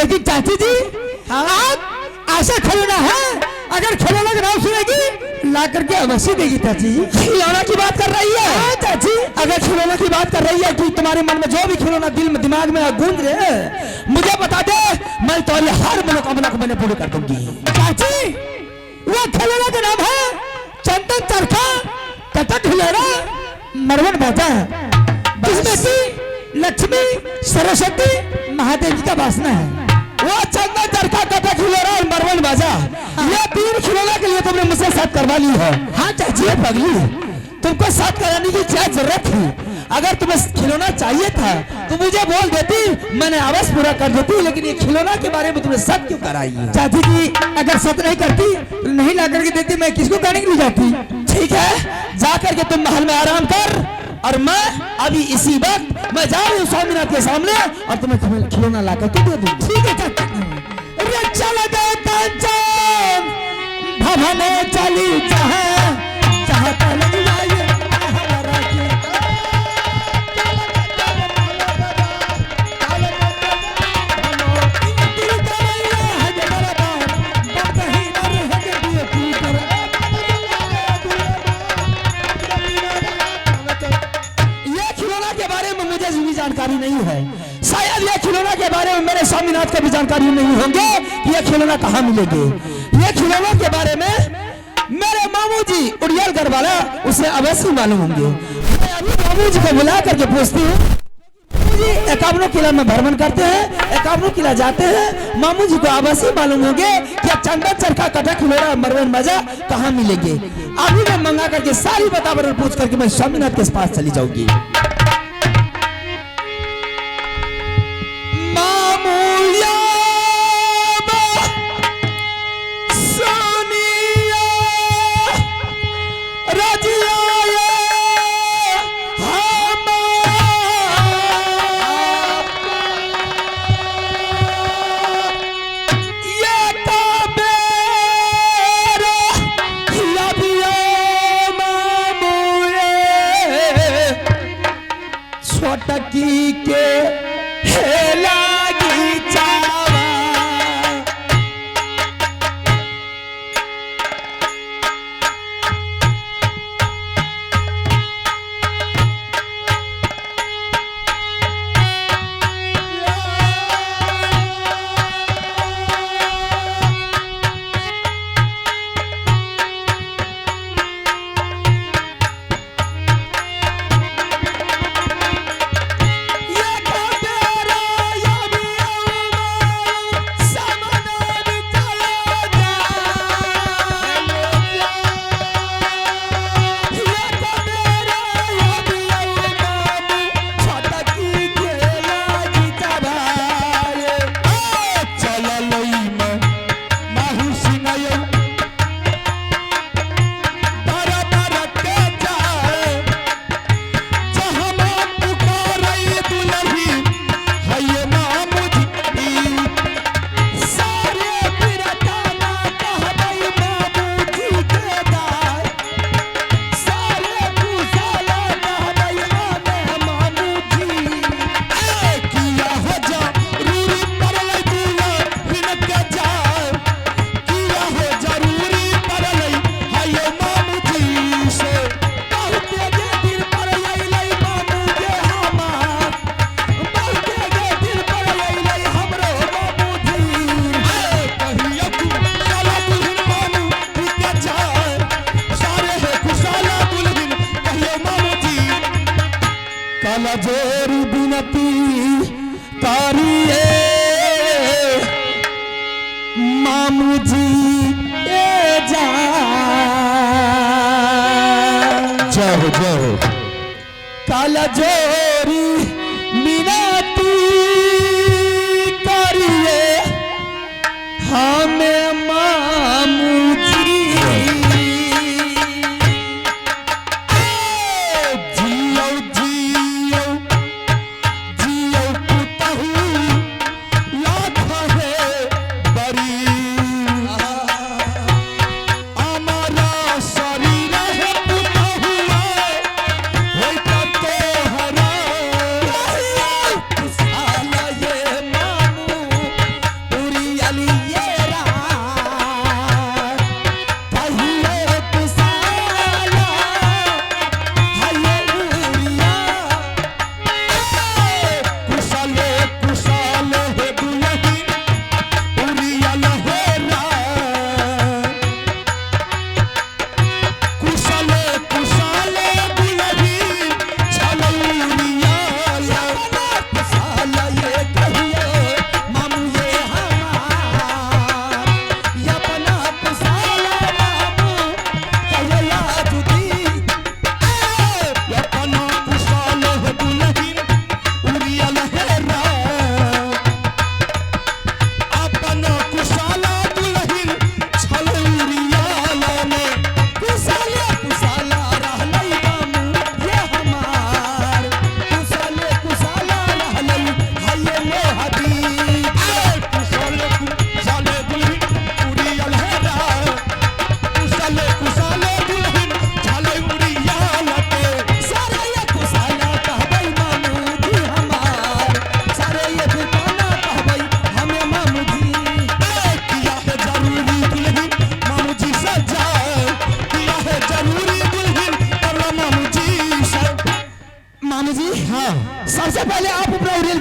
लेकिन चाची जी, आप ऐसा खिलौना है, अगर खिलौना का नाम सुनेगी ला करके अवश्य देगी। चाची जी, खिलौना की बात कर रही है? हाँ चाची। अगर खिलौना की बात कर रही है कि तुम्हारे मन में जो भी खिलौना दिल में दिमाग में गूंज रहे हैं, मुझे बता दे, मैं तुम्हारी हर मनोकामना को मैंने पूरी कर दूंगी। चाची, वो खिलौना का नाम है चंदन चरखा कटक खिलौना मरवन बाजा, जिसमें कि लक्ष्मी सरस्वती महादेव जी का वासना है। वो चंदन चरखा कटक खिलौना और मरवन बाजा, ये 3 खिलौना के लिए तुमने मुझसे साथ करवा ली है। हाँ चाची। ये पगली, तुमको साथ कराने की क्या जरूरत थी? अगर तुम्हें खिलौना चाहिए था तो मुझे बोल देती, मैंने आवाज पूरा कर देती, लेकिन ये खिलौना के बारे में तुमने सब क्यों कराई है? चाची जी, अगर सत नहीं करती तो नहीं ला करके देती, मैं किसको गाने के लिए जाती? ठीक है, जाकर के तुम महल में आराम कर, और मैं अभी इसी वक्त मैं जा रही हूँ स्वामीनाथ के सामने और तुम्हें खिलौना ला करके दे दूंगी। ठीक है चाची। अरे चल गए कंचन भवन चली चाहे चाहता लग जाए हमारा के। ये खिलौना के बारे में मुझे भी जानकारी नहीं है, शायद ये खिलौना के बारे में मेरे स्वामीनाथ को भी जानकारी नहीं होंगे कि ये खिलौना कहाँ मिलेंगे। ये खिलौना के बारे में मेरे मामू जी उड़ियालगढ़ वाला उसे अवश्य मालूम होंगे। मैं अभी मामू जी को बुला करके पूछती हूँ। मामू जी 51 किला में भ्रमण करते हैं, 51 किला जाते हैं, मामू जी को अवश्य मालूम होंगे कि चंदन चरखा कटा खिलौना मरवन मजा कहाँ मिलेंगे। अभी मैं मंगा करके सारी बतावर पूछ करके मैं स्वामीनाथ के पास चली जाऊंगी। मामू सोनिया रजिया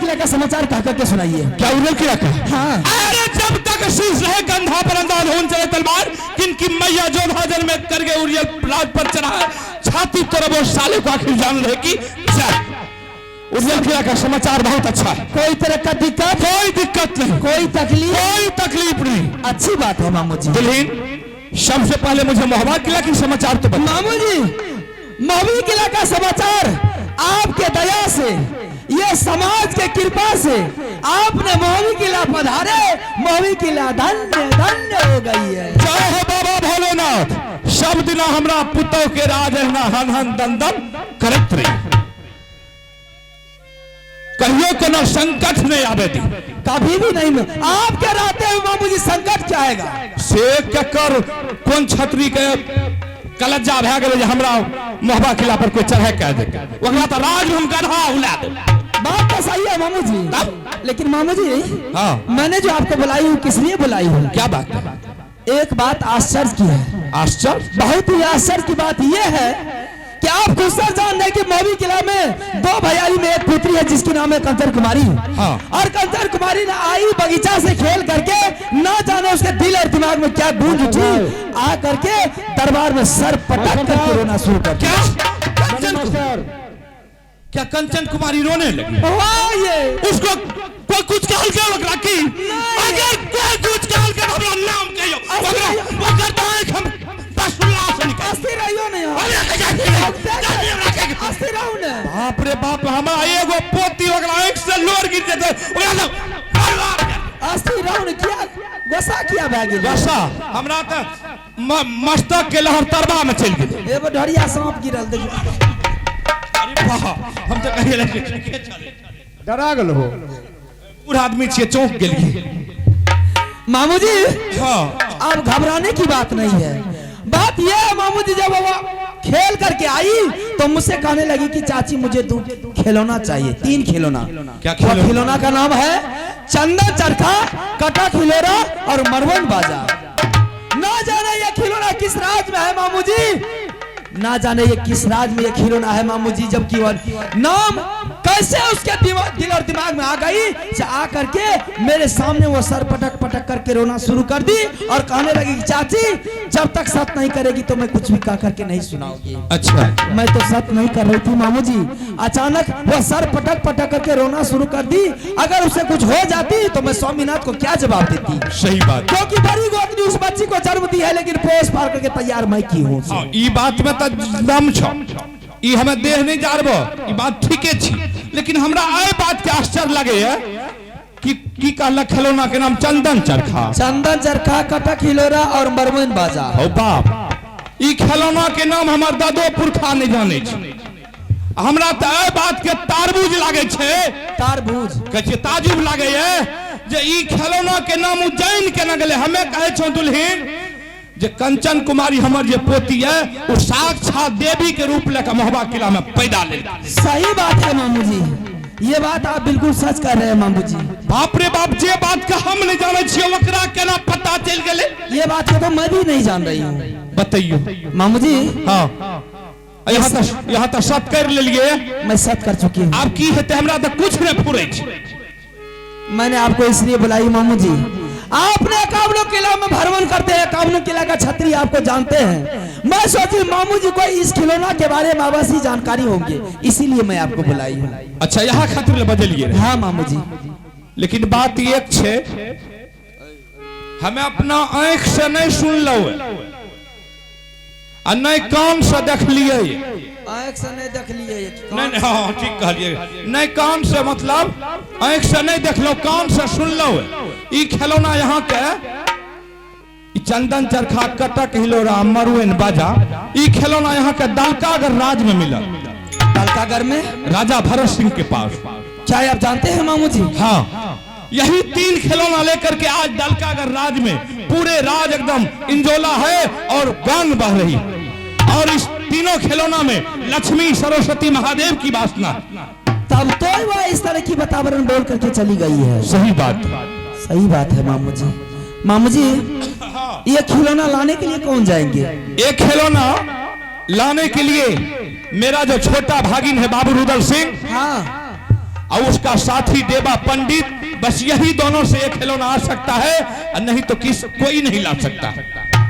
किला का समाचार कह करके सुनाइए। क्या उर्वल किला का? हाँ। अरे जब तक शीश रहे कंधा पर अंदाज होन चले तलवार, किनकी मैया जोधा जन में करके उरियल राज पर चढ़ा छाती तरफ वो साले को आखिर जान रहे कि उर्वल किला का समाचार बहुत अच्छा है। कोई तरह का दिक्कत? कोई दिक्कत नहीं। कोई तकलीफ? कोई तकलीफ नहीं। अच्छी बात है मामू जी। दुल्हीन, सबसे पहले मुझे महोबा किला की समाचार तो बता। मामू जी, महोबी किला का समाचार आपके दया से, ये समाज के कृपा से आपने महोबी किला पधारे, महोबी किला धन्य धन्य हो गई है। जय हो बाबा भोलेनाथ। सब दिना हमरा पुतोह के राज रहना हन हन दन दन करत रही, कहियो कोनो संकट नहीं आवे दी। कभी भी नहीं। आपके रहते हुए मामू जी संकट क्या आएगा? से ककर कोन छतरी के कलज्जा भए गेलै जे हमरा महोबा किला पर कोई चढ़े कह दे, ओकरा तो राज हम गधा उला दे। बात तो सही है मामू जी, तब? लेकिन मामू जी, हाँ। मैंने जो आपको बुलाई हूँ किस लिए बुलाई हूँ? क्या बात है? एक बात आश्चर्य की है। आश्चर्य? बहुत ही आश्चर्य की बात यह है कि आप खुद से जान रहे कि महोबी किला में दो भैयारी में एक पुत्री है जिसकी नाम है कंचन कुमारी। हाँ। और कंचन कुमारी ने आई बगीचा से खेल करके, ना जाने उसके दिल और दिमाग में क्या गूंज उठी, आ करके दरबार में सर पटक करके रोना शुरू कर क्या कंचन, क्या कंचन कुमारी रोने लगी? वाह, ये उसको कोई कुछ कहल के ओकरा की अगर कोई कुछ कहल के हमरा नाम कहियो, ओकरा ओकर तो आँख हम बसुला से निकाल। अस्थिर रहियो नहीं। अरे जाके हमरा के अस्थिर रहू ने। बाप रे बाप, हमरा एगो पोती ओकरा आँख से लोर गिर जेतै, ओकरा तो बर्बाद कर। अस्थिर रहू ने, किया गुस्सा किया भए गेल? गुस्सा हमरा तऽ मस्तक के लहर तरबा में चलि गेलै। एगो ढरिया सांप गिरल देखियो। अरे वाह, हम तऽ कहिए रहियै। डरा गेल हो। बूढ़ आदमी छियै, चौंक गेलियै। मामू जी, हाँ। अब घबराने की बात नहीं है। बात यह है मामू जी, जब वो खेल करके आई तो मुझसे कहने लगी कि चाची मुझे दो खिलौना चाहिए, 3 खिलौना। क्या वो खिलौना? खिलौना का नाम है चंदन चरखा, कटा खिलौना और मरवन बाजा। ना जाने ये खिलौना किस राज में है मामू जी, ना जाने ये किस राज में ये खिलौना है मामू जी। जबकि वह नाम कैसे उसके दिल और दिमाग में आ गई, से आ करके मेरे सामने वो सर पटक पटक करके रोना शुरू कर दी और कहने लगी कि चाची जब तक सत नहीं करेगी तो मैं कुछ भी कह करके नहीं सुनाऊंगी। अच्छा। मैं तो सत नहीं कर रही थी मामू जी, अचानक वह सर पटक पटक करके रोना शुरू कर दी। अगर उसे कुछ हो जाती तो मैं स्वामीनाथ को क्या जवाब देती? सही बात। क्योंकि बड़ी गोतनी उस बच्ची को जन्म दी है, लेकिन पोस पाल करके तैयार मैं की हूँ। हाँ, ई बात में तऽ दम छौ, ई हमें देह नहीं जारबो, ई बात ठीके छी। लेकिन हमरा एहि बात के आश्चर्य लगे है कि की कहलक खिलौना के नाम चंदन चरखा? चंदन चरखा, कटक हिलोरा और मरमन बाजा। हो बाप, ई खिलौना के नाम हमर दादो पुरखा नहीं जाने छै। हमरा तऽ एहि बात के तारबूज लागे छै। तारबूज? कहै छियै ताजुब लागे है जे ई खिलौना के नाम उज्जैन केना गेलै। हमे कहै छौ दुल्हीन जे कंचन कुमारी हमर जे पोती है वो साक्षात देवी के रूप लेकर महोबा किला में पैदा ले। सही बात है मामू जी, ये बात आप बिल्कुल सच कर रहे हैं मामू जी। बाप रे बाप, जे बात के हम नहीं जाने छियै ओकरा केना पता चलि गेलै? ये बात के तो मैं भी नहीं जान रही हूँ। बतैयौ। मामू जी। हाँ, यहाँ तऽ सत कर लेलियै। मैं सत कर चुकी हूँ। आब की हेतै, हमरा तऽ कुछ नहीं फुरै छै। मैंने आपको इसलिए बुलाई मामू जी, आपने कामनो किला में भ्रमण करते हैं, कामनो किला का छत्री आपको जानते हैं। मैं सोची मामू जी को इस खिलौना के बारे में अवश्य जानकारी होंगी, इसीलिए मैं आपको बुलाई हूँ। अच्छा, यहाँ खातिर ले बजलिए रहे। हाँ मामू जी। लेकिन बात एक छै, हमें अपना आँख से नहीं सुनलहुँ आ नहीं कान से देखलिए। आँख से नहीं देख लिए? नहीं नहीं, हाँ ठीक कहलिए, नहीं कान से, मतलब आँख से नहीं देखलहुँ, कान से सुनलहुँ। ई खिलौना यहाँ के ई चंदन चरखा, कटक हिलोरा, मरुएन बाजा, ई खिलौना यहाँ के दलकागढ़ राज में मिलल। दलकागढ़ में? राजा भरत सिंह के पास। क्या आप जानते हैं मामू जी? हाँ, यही 3 खिलौना लेकर के आज दलकागढ़ राज में पूरे राज एकदम इंजोला है और गांग बह रही है। और इस तीनों खिलौना में लक्ष्मी सरस्वती महादेव की वासना। तब तो वह इस तरह की वातावरण बोल करके चली गई है। सही बात। सही बात है मामू जी। मामू जी, ये खिलौना लाने के लिए कौन जाएंगे? ये खिलौना लाने के लिए मेरा जो छोटा भागिन है बाबू रुदल सिंह, हाँ, और उसका साथी देवा पंडित, बस यही दोनों से एक खिलौना आ सकता है, और नहीं तो किस कोई नहीं ला सकता।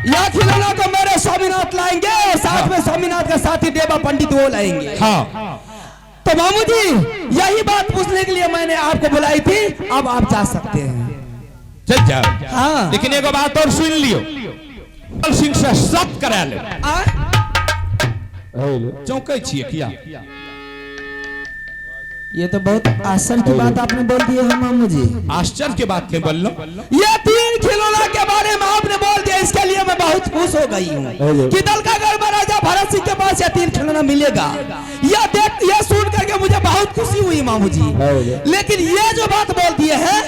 यह खिलौना को मेरे स्वामीनाथ लाएंगे और साथ में स्वामीनाथ का साथी देवा पंडित वो लाएंगे। हाँ। तो मामू जी यही बात पूछने के लिए मैंने आपको बुलाई थी, अब आप जा सकते हैं। चल जाओ। हाँ। लेकिन एगो बात और सुन लियो, सिंह से सत करा ले। आ? चौंकै छियै किया? ये तो बहुत आश्चर्य की बात आपने बोल दी है मामू जी। आश्चर्य के बात के बोललो। ये तीन खिलौना के बारे में आपने बोल दिया, इसके लिए मैं बहुत खुश हो गई हूँ कि दल का गढ़ राजा भरत सिंह के पास ये तीन खिलौना मिलेगा। यह देख, यह सुन करके मुझे बहुत खुशी हुई मामू जी। लेकिन ये जो बात बोल दिए है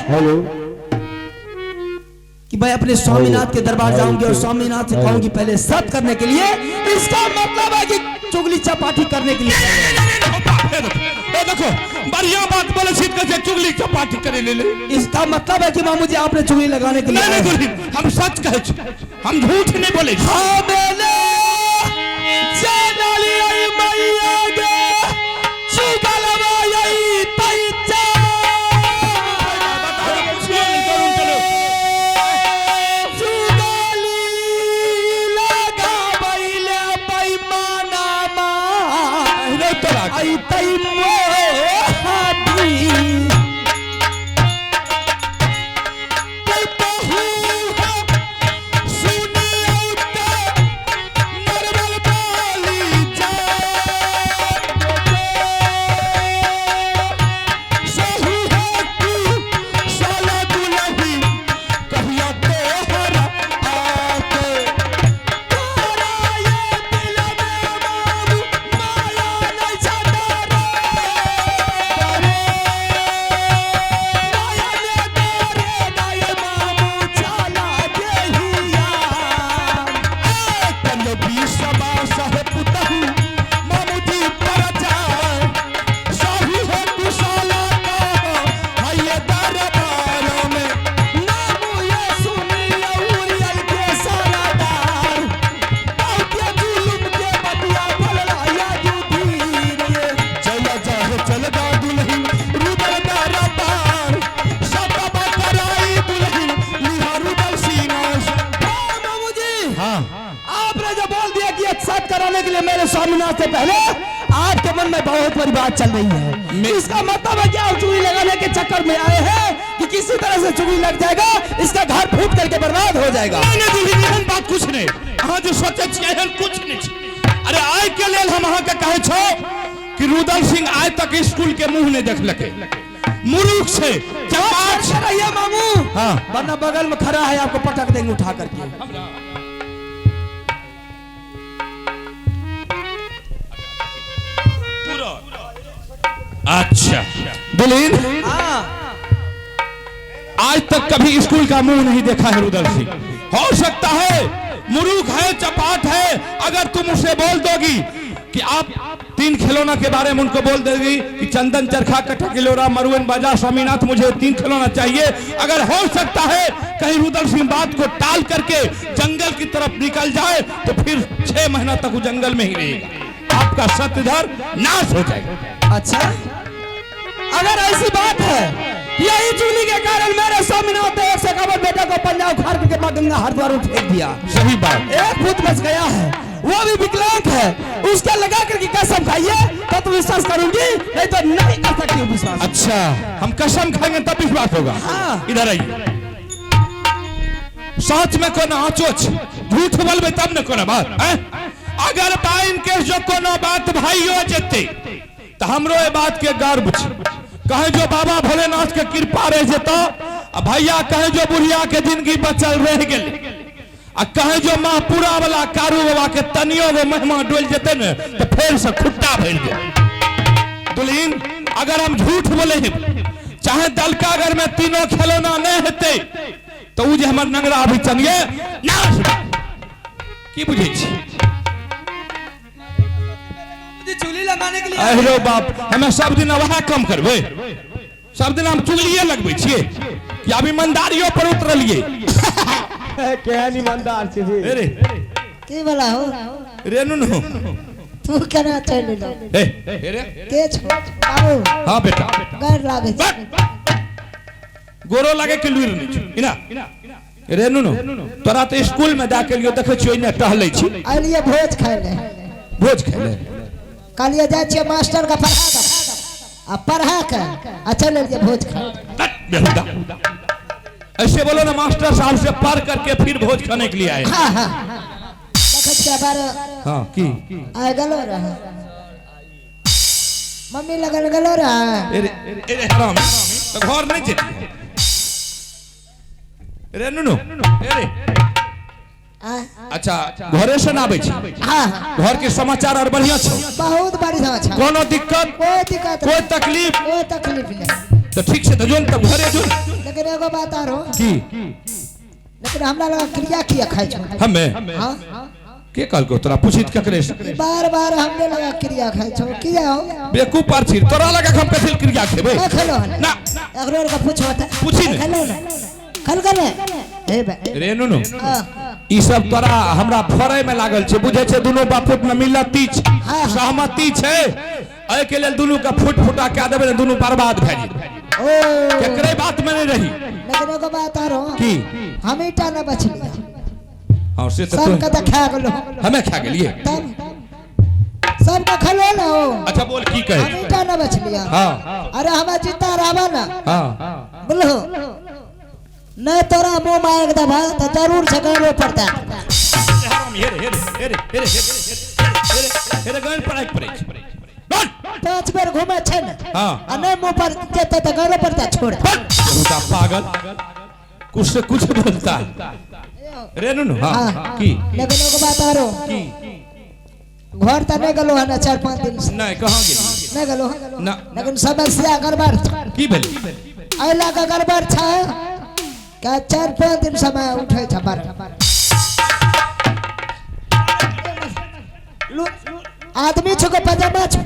कि मैं अपने स्वामीनाथ के दरबार जाऊंगी और स्वामीनाथ से कहूंगी पहले सत करने के लिए, इसका मतलब है कि चुगली चपाटी करने के लिए। देखो बढ़िया बात बोले छी, कहै छै चुगली चपाटी करे ले। इसका मतलब है कि मामू जी आपने चुगली लगाने के लिए। नहीं नहीं दुल्हिन, हम सच कहै छी, हम झूठ नहीं बोले छी। हाँ, मैंने जानली आई मैया गे, चुगलवा आई तई चा। चुगली लगाबैले बेईमाना मा, रे तोरा के। आई तई मोहाटी। तोरा ये दिल में बाबू माया नहीं छाता रे। माया ने तोरे गाय मामू छाला देहिया। नामू ये सुनी उरियल के सारादार। बहुते जुलुम के बतिया बोलला या जुधीर ये। हाँ, मामू जी। हाँ। आपने जो बोल दिया कि एक साथ कराने के लिए मेरे स्वामीनाथ से पहले आपके मन में बहुत बड़ी बात चल रही है। इसका मतलब है कि आप चुगली लगाने के चक्कर में आए हैं कि किसी तरह से चुगली लग जाएगा, इसका घर फूट करके बर्बाद हो जाएगा। नहीं नहीं दुल्हिन, एहन बात कुछ नहीं, अहाँ जे सोचै छियै एहन कुछ नहीं छै। अरे आइ के लेल हम अहाँके कहै छौ कि रुदल सिंह आइ तक स्कूल के मुंह नहीं देखलकै, मुरुख छै, चपाट छै। रहिए मामू, हाँ। वरना बगल में खड़ा है आपको पटक देंगे उठा करके। अच्छा दुल्हिन, हाँ। आज तक कभी स्कूल का मुंह नहीं देखा है रुदल सिंह। हो सकता है मुरुख है, चपाट है, अगर तुम उसे बोल दोगी कि आप तीन खिलौना के बारे में उनको बोल देगी कि चंदन चरखा, कटक हिलोरा, मरुअन बाजा, स्वामीनाथ, मुझे तीन खिलौना चाहिए, अगर हो सकता है कहीं रुदल सिंह बात को टाल करके जंगल की तरफ निकल जाए तो फिर 6 महीना तक वो जंगल में ही रहेगा, आपका सत्यधर नाश हो जाएगा। अच्छा, अगर ऐसी बात है, यही चुगली के कारण मेरे स्वामीनाथ ने एक सखावत बेटा को पंजाब उखाड़ करके माँ गंगा हरिद्वार में फेंक दिया। सही बात। एक भूत बच गया है, वो भी विकलांग है, उसके लगा करके कसम खाइए तो तुम विश्वास करूंगी, नहीं तो नहीं कर सकती हूँ विश्वास। अच्छा, हम कसम खाएंगे तब विश्वास होगा। हाँ। इधर आइए, सच में कोनो आँचो छै, झूठ बोलबे तब ने कोनो बात हैं? अगर बाइन के जो कोनो बात भाइयो जेते तो हमरो ए बात के गर्व छै। कहे जो बाबा भोलेनाथ के कृपा रह जेतो, आ भैया कहे जो बुढ़िया के जिंदगी बचल रह गेल, आ कहे जो महापुरा वाला कारू बाबा के तनियो गो महिमा डोल जेते ने तो फेर से खुट्टा भर जेते। दुल्हिन, अगर हम झूठ बोले हैं, चाहे दलकागर में तीनों खिलौना नहीं हेते तो उ जे हमर नंगरा अभी चलिए नाश की बुझे छी? चुगली लगाने के लिए। अरे बाप, हमें सब दिन वह काम करबै, सब दिन हम चुगलिए लगबै छियै कि अब ईमानदारियों पर उतरलिए। केहन ईमानदार छी जी। अरे की बोला हो? रेनू नु। तू केना चलि एलौ? हे हे रे। के छौ बाबू? हाँ बेटा। गैर लागै छै। गोरो लागे के लुरि नहि छौ इना रे नुनू, तोरा तऽ स्कूल में दए के लियो, देखै छियो एने टहलै छी। अलियै भोज खाइ ले। भोज खाइ ले? कहलियै जाइ छियै मास्टर के पढ़ा दे आ पढ़ा के आ चलि एलियै भोज खाइ। बेहुदा, ऐसे बोलो ना, मास्टर साहब से पढ़ करके फिर भोज खाने के लिए आए। हाँ हाँ, देखै छियै बार। हाँ, की? आइ गेलो रहे मम्मी लगन गेलो रहे। अरे अरे हरामी, तो घर नहीं जेती रे नुनू? अरे आँय? अच्छा, घरे से ना आबै छी? हाँ हाँ। घर के समाचार और बढ़िया छौ? बहुत बढ़िया छै। कोनो दिक्कत? कोई दिक्कत कोई नहीं। तकलीफ? कोई तकलीफ नहीं। तो ठीक छै, तो जोन तब घरे जोन। लेकिन एगो बात आरो। की? लेकिन हमरा लग क्रिया किया खाइ छौ? हमे? हाँ। के कहलको तोरा? पूछित ककरे से? बार बार हमरे लगा क्रिया खाइ छौ किया हो? बेवकूफ आर छी, तोरा लगा हम कथी क्रिया खेबै? नहीं खेलो हन? ना। एकरो के पूछो त। पूछी ने। खेलो ना, खल गले हे बे। रे नुनू, हाँ। ई सब तोरा हमरा फड़े में लागल छै, बुझै छै दुनू बापूत में मिलती छै, हाँ। सहमति छै, एहि के लेल दुनू के फुट फुटा कए देबै ने, दुनू बर्बाद भए जेतै। ओ। केकरे बात में नहीं रही। लेकिन एगो बात आरो। की? हम ईटा न बचलिए। हाँ, से तो सबके तू तऽ खा गेलो। हमें खा गेलिए? तब सबके खलो ना हो। अच्छा, बोल, की कहे? हम ईटा न बचलिए। हाँ। अरे हमार जीता रहबा ना। हाँ। बोलो नहीं, तोरा मुंह मार देबा तो जरूर से गलो पड़ता। हराम, हेरे हेरे हेरे हेरे हेरे हेरे, गन पड़ाइ पड़ै छै। 5 बेर घूमे छै ने। हाँ। आ नहीं मुंह पर जेते तो गलो पड़ता, छोड़। बेहुदा पागल, कुछ से कुछ बोलता है रे नुनू। हाँ। हाँ। की? लेकिन एगो बात आरो। की? घर तऽ नहि गेलो हन 4-5 दिन से। नहीं, कहाँ गेली? नहि गेलो हन? ना। लेकिन समस्या गड़बड़ छै। की भेल? एहि लए कऽ गड़बड़ छै कि 4-5 दिन समय उठै छै बड़ आदमी छौ के पजामा छौ।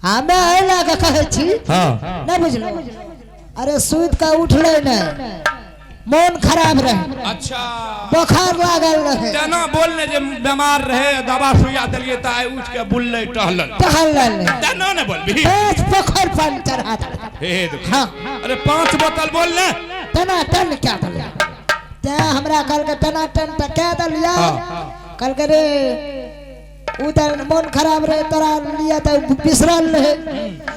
हमे एहि लए कऽ कहै छी। हाँ। नहि बुझलहुँ? अरे सुति कऽ उठलै नहि, मोन खराब रहे। अच्छा। बोखार लागल रहे। तेना बोलने जे बीमार रहे, दवा सुइया देलिए तऽ आइ उठ के बुललै टहलल। टहलल। तेना ने बोलबी। 5 पोखर पानी चढ़ा देलकै। हे हे। हाँ। अरे 5 बोतल बोल ने। टना टन क्या देलियै, तें हमरा कहलकै टना टन तऽ कए देलियै। हाँ। कहलकै रे उ तऽ मोन खराब रहे, तोरा लिए तऽ बिसरल रहे।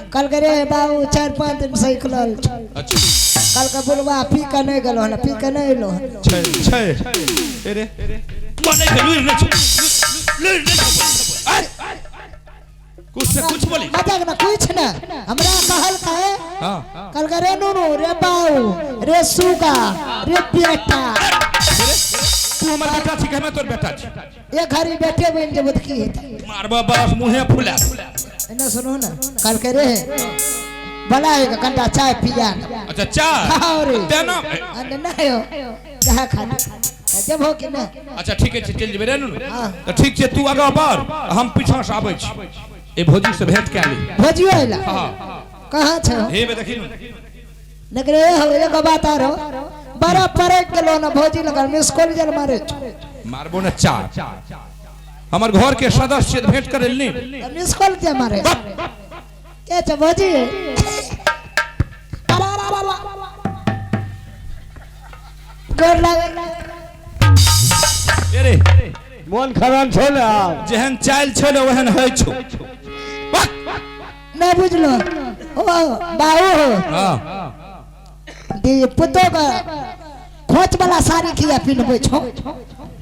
कहलकै रे बाबू, 4-5 दिन से निकलल छौ। अच्छा। कहलकै बुलबा पी कऽ नहि गेलो हन, पी कऽ नहि एलो हन। छै छै, अरे बोलै के लुरि नहि छै, लुरि नहि छै। आय, कुछ से कुछ बोली। मजाक ना, कुछ ना, हमरा कहलकै। हाँ। कहलकै रे नुनू रे बाऊ रे सुगा रे बेटा। तू हमर बेटा छी कि हमे तोर बेटा छी? एक घड़ी बेटे बनि जेबो तऽ की हेतै? मारबा बस मुँहे फुला। एने सुनू ने, कहलकै रे बला एक कनिटा चाय पिया। अच्छा, चाय। हाँ रे। तेना। अरे नहीं हो, जहाँ खा जेबहो कि नहि? अच्छा, ठीक छै, चलि जेबै रे नुनू। हाँ। तऽ ठीक छै, तू आगाँ बढ़, हम पीछाँ से आबै छी, ए भौजी से भेंट कए ली। भौजियो अयला? हाँ। कहाँ छै? हे बे, देखी नु। लेकिन ए हो, एगो बात आरो, बड़ा पड़क गेलो ना भौजी लगन मिस कॉल जल मारे छौ। मारबो ने चार, हमर घर के सदस्य से भेंट करे नी। मिस कॉल के मारे के छै भौजी? गोर लागे। अरे। मोन खराब छौ ने आब? जेहन चालि छौ ने ओहन होइ छौ। बक। नहीं बुझलो ओ बाबू हो। हाँ। दी पुतो के खोच वाला साड़ी किया पिन्हबै छौ?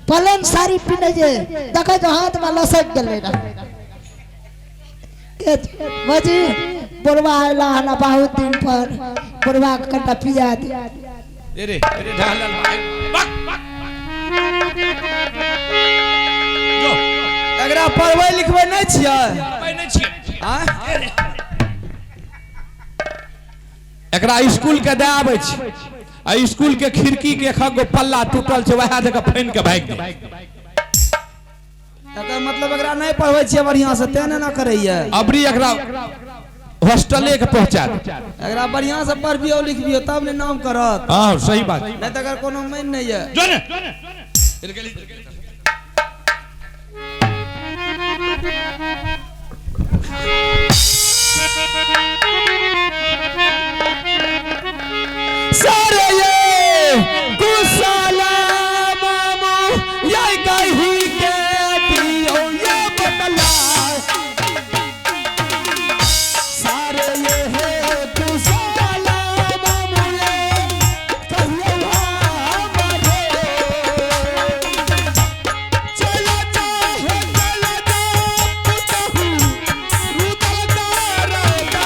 पलन साड़ी पिन्है जे देखै जो हाथ में लसक गेलै रहे। के भौजी, बुढ़वा अयला हन बहुत दिन पर, बुढ़वा के कनिटा पिया दे। अरे अरे ढालल भाई, बक जो। एकरा पढ़बै लिखबै नहि छियै? पढ़बै नहि छियै। आँय? एकरा स्कूल के दए आबै छी आ स्कूल के खिड़की के एक गो पल्ला टूटल छै, वएह जगह फानि के भागि गेल। एकर मतलब एकरा नहि पढ़बै छियै बढ़िआँ से, तें एना करैया। अबरी एकरा हॉस्टले के पहुंचा दे। एकरा बढ़िआँ से पढ़बियौ लिखबियौ तब ने नाम करत। हाँ, सही बात। नहि तऽ एकर कोनो मानि नहि यऽ। जो ने। सर ये कुशला मामू ये कही के दियो ये बतला। सारे ये है कुशला मामू ये कहियो हमारे। चला चाहे चला जा पुतहू रुदल दारदा।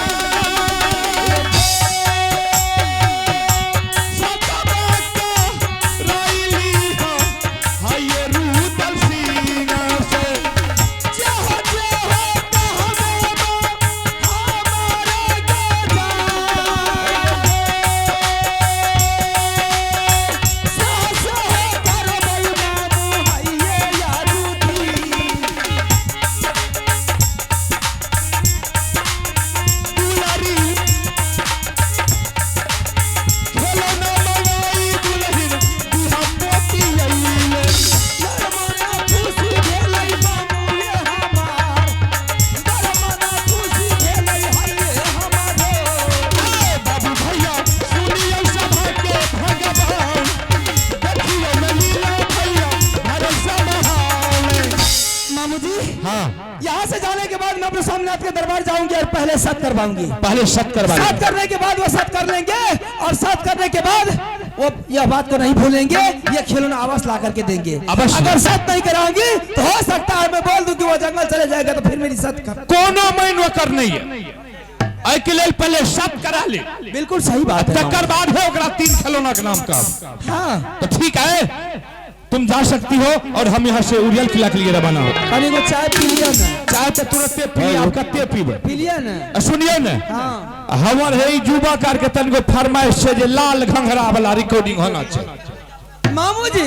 हाँ यहाँ से जाने के बाद मैं अपने स्वामीनाथ के दरबार जाऊंगी और पहले सत करवाऊंगी। पहले सत करवा सत करने के बाद वो सत कर लेंगे और सत करने के बाद वो यह बात को नहीं भूलेंगे, ये खिलौना आवास ला करके देंगे। अवश्य। अगर सत नहीं कराऊंगी तो हो सकता है मैं बोल दूं कि वो जंगल चले जाएगा तो फिर मेरी सत कर कोनो मैन ओकर नहीं है। एहि के लेल पहले सत करा ले। बिल्कुल सही बात है। तकर बाद है ओकरा 3 खिलौना के नाम का। हाँ तो ठीक है, तुम जा सकती हो और हम यहाँ से उड़ियल किला के लिए रवाना हो। कनी को चाय पी लिया ना। चाय तो तुरंते पी, आप कते पीबे? पी लिया ना। सुनिए ने, हाँ हमर हे युवा कार के तनिको फरमाइश छै जे लाल घंघरा वाला रिकॉर्डिंग होना चाहिए। मामू जी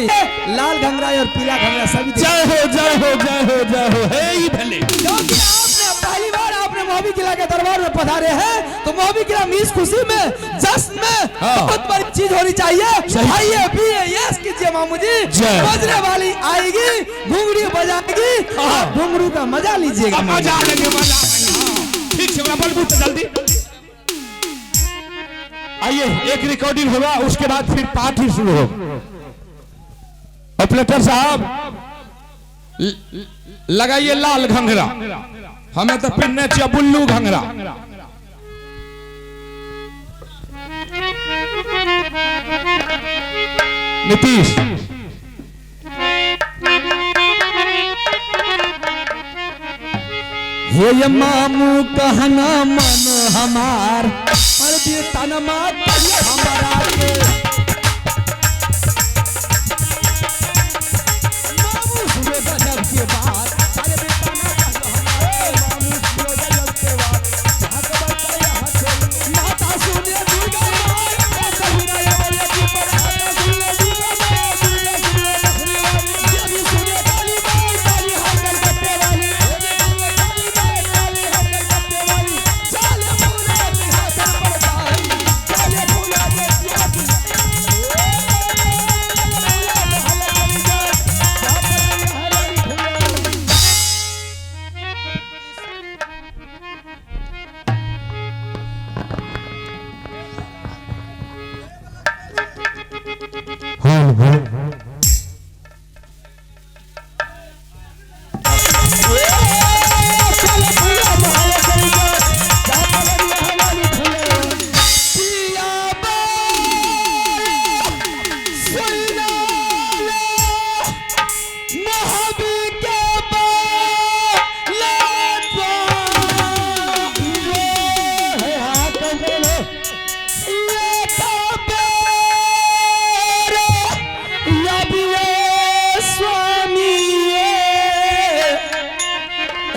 लाल घंघरा और पीला घंघरा सभी जय हो जय हो जय हो जय हो। हे ई भेलै क्योंकि आपने पहली बार आपने मोहबी किला के दरबार में पधारे हैं तो मोहबी किला में इस खुशी में जश्न में हाँ। बहुत बड़ी चीज होनी चाहिए। आइए पिए यस कीजिए मामू जी। जय। बजने वाली आएगी, घुंघरू बजाएगी, हाँ। आप घुंघरू का मजा लीजिएगा। अब मजा लेंगे, मजा लेंगे। हाँ। ठीक है, बलबू तो जल्दी आइए, एक रिकॉर्डिंग होगा उसके बाद फिर पाठ ही शुरू होगा। ऑपरेटर साहब लगाइए लाल घंघरा, हमें तो पिन्ने चाहिए बुल्लू घंघरा। नीतीश हे मामू कहना मन हमार और बेतन मात हमारा के। मामू सुनो गजब के बात, अरे बेतन मामू सुनो गजब के बात, माता सुने दुर्गा माँ, कहीं ना ये बोले कि माता सुने दुर्गा माँ, सुने सुने लखनी वाली, देवी सुने काली माँ, काली हर कलकत्ते वाली, देवी सुने काली माँ, काली हर कलकत्ते वाली, चाले फूला सिंहासन पर जाई, चाले फूला के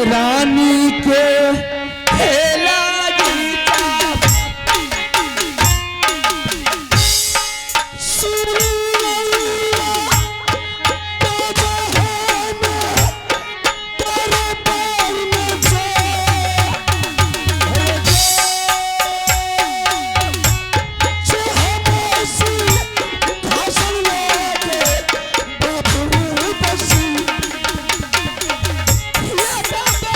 रानी के हेला गीता Yeah.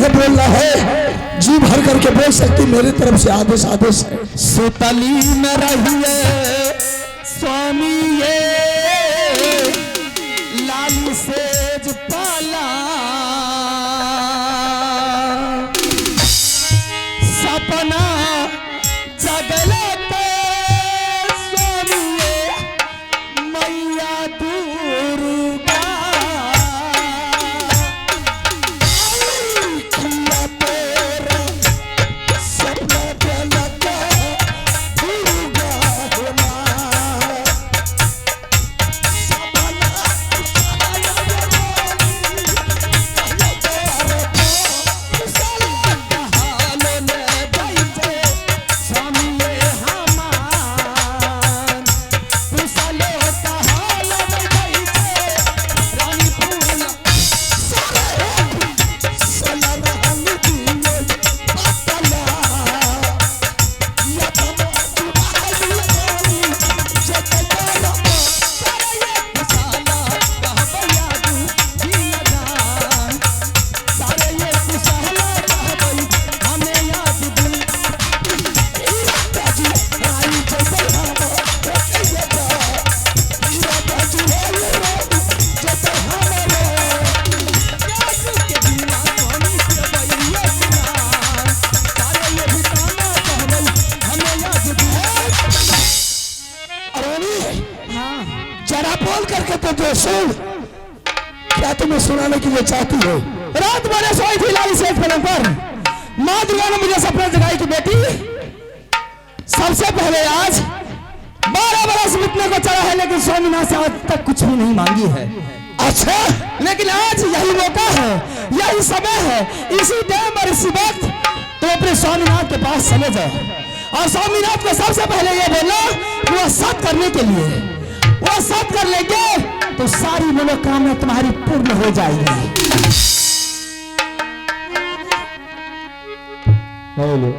तुम्हें बोलना है जी भर करके बोल सकती, मेरी तरफ से आदेश आदेश है। सुतली में रहिए स्वामी ये लाली सेज पाला, सपना जगले पे स्वामी ये मैया दुर्गा। जरा बोल करके तो दो सुन, क्या तुम्हें सुनाने के लिए चाहती हो? रात मैंने सोई थी लाली सेठ पलंग पर, माँ दुर्गा ने मुझे सपना जगाई कि बेटी सबसे पहले आज 12 बरस बीतने को चला है, लेकिन स्वामीनाथ से आज तक कुछ भी नहीं मांगी है। अच्छा, लेकिन आज यही मौका है, यही समय है, इसी टाइम और इसी वक्त तुम अपने स्वामीनाथ के पास चले जाओ और स्वामीनाथ को सबसे पहले यह बोलो कि वह सत करने के लिए, वह सत कर लेंगे तो सारी मनोकामना तुम्हारी पूर्ण हो जाएगी। हेलो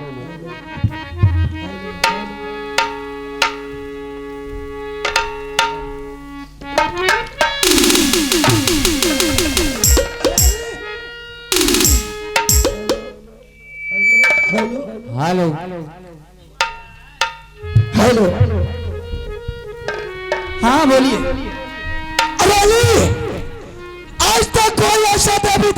हेलो हेलो, हाँ बोलिए। अरे अली, आज तक कोई ऐसा देवी